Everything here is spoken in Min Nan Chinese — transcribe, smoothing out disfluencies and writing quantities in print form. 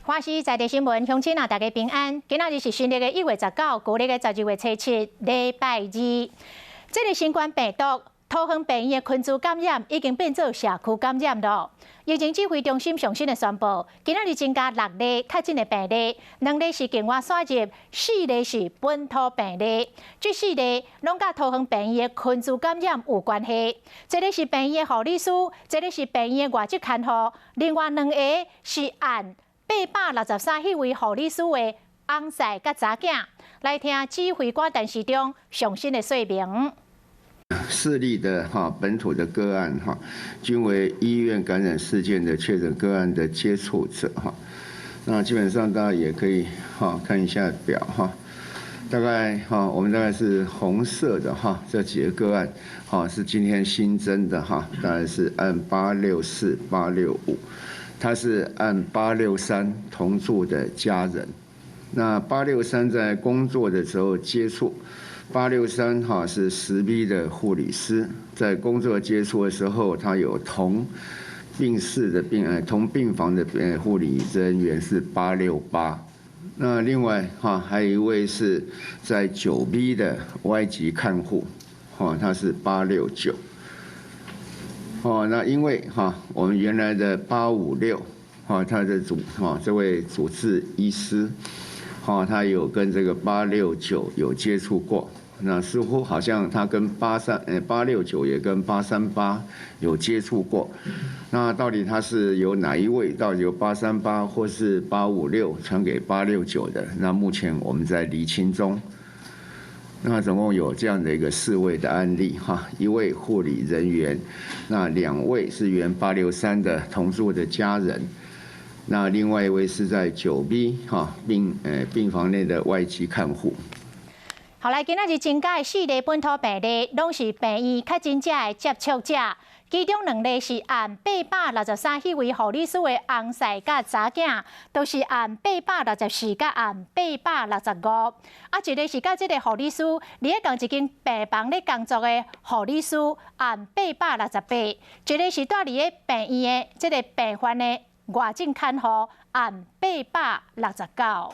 華視在地新聞，鄉親啊，大家平安。今仔日是新曆的1月19，舊曆的12月初7，禮拜二。這个新冠病毒，桃園病院的群聚感染已經變做社區感染囉。疫情指揮中心上新的宣布，今仔日增加六例確診的病例，兩例是境外輸入，四例是本土病例。這四例攏佮桃園病院的群聚感染有關係。一个是病院的護理師，一个是病院的外籍看護，另外兩個是案863彼位護理師的翁婿佮查囝。來聽指揮官陳時中上新的說明。四例的哈本土的個案哈，均為醫院感染事件的確診個案的接觸者哈。那基本上大家也可以哈看一下表哈，大概哈我們大概是紅色的哈這幾個個案哈是今天新增的哈，大概是案864、865，他是案863同住的家人。那八六三在工作的時候接觸。八六三哈是10B 的護理師，在工作接觸的時候，他有同病室的病呃同病房的呃護理人員是八六八。那另外哈還有一位是在9B 的外籍看護，哈他是八六九。哦，那因為哈我們原來的八五六哈他的主哈這位主治醫師。哦，他有跟這個八六九有接觸過，那似乎好像他跟八六九也跟八三八有接觸過，那到底他是由哪一位？到底由八三八或是八五六傳給八六九的？那目前我們在釐清中。那總共有這樣的一個四位的案例哈，一位護理人員，那兩位是原八六三的同住的家人。那另外一位是在9B 哈病房內的外籍看護。好來，今仔日增加的四例本土病例，攏是病院確診者的接觸者，其中兩例是案863彼位護理師的翁婿佮查囝，都是案864佮案865。啊，一个是佮這个護理師佇咧仝一間病房咧工作的護理師案868，一个是蹛佇咧病院的這个病患的外籍看護案869。